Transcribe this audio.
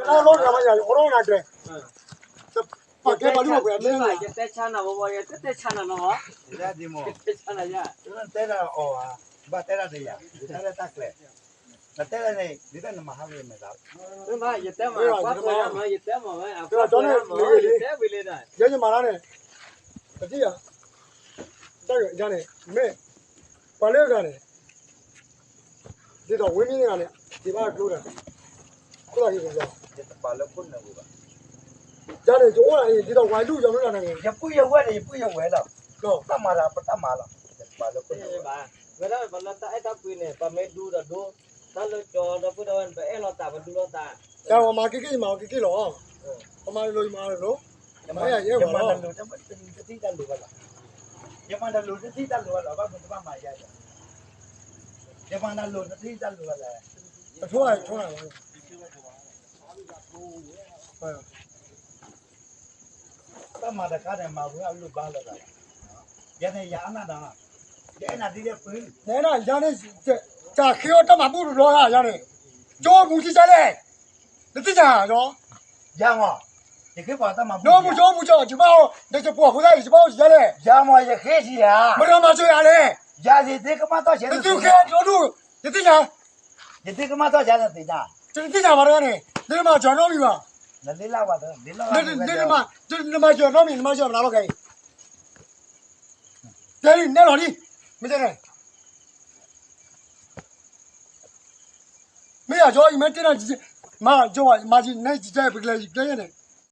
တၢ်လီၢ်တဂၤမးယၤ ယအိၣ်ထီၣ်နၤဒဲး, ပှၤကဲပှၤဒုၣ်ပှၤမ့ၢ်နၤ, ယတဲဆါနၤဝဲဝဲ ယတဲတဲဆါနၤနီၤ, ယတဲဆါနၤယၤ, တဲဆါနၤယၤ, တဲနၤအီၤ, ဘၣ်တဲဒၣ်ဒီးယၤ, ယတဲလၢတၢ်ကျဲၤ, နတဲလၢန့ၣ် ဒ်သိးနမၤဟါဝဲမဲာ်သး, ယတဲမၤ, ယတဲမၤဝဲ, ယတဲဝံၤလံဒီး, ယဲယမၤတၢ်န့ၣ်, တထံၣ်ယၤ, တၢ်ယၤန့ၣ် မ့ၢ်, ပှၤလၢအဂၤန့ၣ် ဒ်သိးဝဲမ့ၢ်တဂၤန့ၣ် ဒံးဘၣ်ကျိဒီး, ခိၣ်သးက့ၤကလီ, ယတပာ်လၢခိၣ်နၢ်ပူၤဘၣ်, ယၤန့ၣ် ယအိၣ်ဒၣ်အံၤ ဒ်သိးဝဲဒူၣ်ယီၤမ့ၢ်တဂၤန့ၣ်, ယပုၢ်ယဝဲၢ်ဒီး ယပုၢ်ယဝဲၢ်လီၤ, တၢ်မၤတၢ်ပတၢ်မၤလီၤ, ယတပာ်လၢခိၣ်နၢ်ပူၤဘၣ်, ဝဲဒၣ်ပှၤလၢတၢ်အဲၣ်တၢ်ကွံန့ၣ် ပမ့ၢ်ဒူဒီးဒူ, တၢ်လၢကၠီဒီပုၢ်ဒီဝဲၢ်န့ၣ် ပအဲၣ်လိာ်သး ပဒူလိာ်သး, ယၤပှၤမၤက့ၤက့ၤ ယမၤက့ၤက့ၤလီၤ, ပမၤလိာ်ယမၤလိာ်, ယမၤယဲဝဲလီၤ, တထံၣ်တၢ်လိၤဘၣ်လီၤ, ယမၤတၢ်လိၤတထံၣ်တၢ်လိၤဘၣ်လီၤ, ဘၣ်မနုၤတဘၣ်မၤယၤ, ယမၤတၢ်လိၤတထံၣ်တၢ်လိၤဘၣ်လဲၣ်, အထိၣ်အထိၣ်, တၢ်မၤတခါန့ၣ် မၤဝဲအလိၣ်ဘၣ်လၢၤဘၣ်, ယၤန့ၣ် ယၤအနၢ်ဒီး, ယအဲၣ်နၤဒ်လဲၣ်ပှၤ, နဲဒၣ်ယၤန့ၣ်, တၢ်ဃ့အီၣ်တၢ်မၤဘူၣ်တဘျီဒၣ်ယၤန့ၣ်, ကၠိမူကၠိလဲၣ်, နသ့ၣ်ညါ, ယၤမး, ယဃ့ပှၤတၢ်မၤဘူၣ်, ကၠိမူကၠိမူကၠိ ယဘၣ်, ဒီးယပှၤဖိသၣ်အံၤ ယဘၣ်အိၣ်ကၠိလဲၣ်, ယၤမး ယဃ့ဆံယၤ, မတၤမၤကၠိယၤလဲၣ်, ယၤယသ့ကမၣ်ထီၣ်ဆဲး, နသုဃ့အကျိဒူၣ်, ယသ့ၣ်ညါ, ယသ့ၣ်ကမၣ်ထီၣ်ဆဲးနသ့ၣ်ညါ, တသ့ၣ်ညါဘၣ်တဂၤန့ၣ်, နမၤကၠီနီတမံၤဘၣ်, နမၤကၠီနီတမံၤ နမၤကၠီမနုၤလီၤခဲအံၤ, တဲဒ်နဲလီၤဒ်, မ့ၢ်တဲန့ၣ်, မ့ၢ်ယၤကၠီ ယမ့ၢ်တဲနၤ, မၤကၠီ, မၤကၠီန့ၣ် ယတဲပကလဲၤယကျဲန့ၣ်,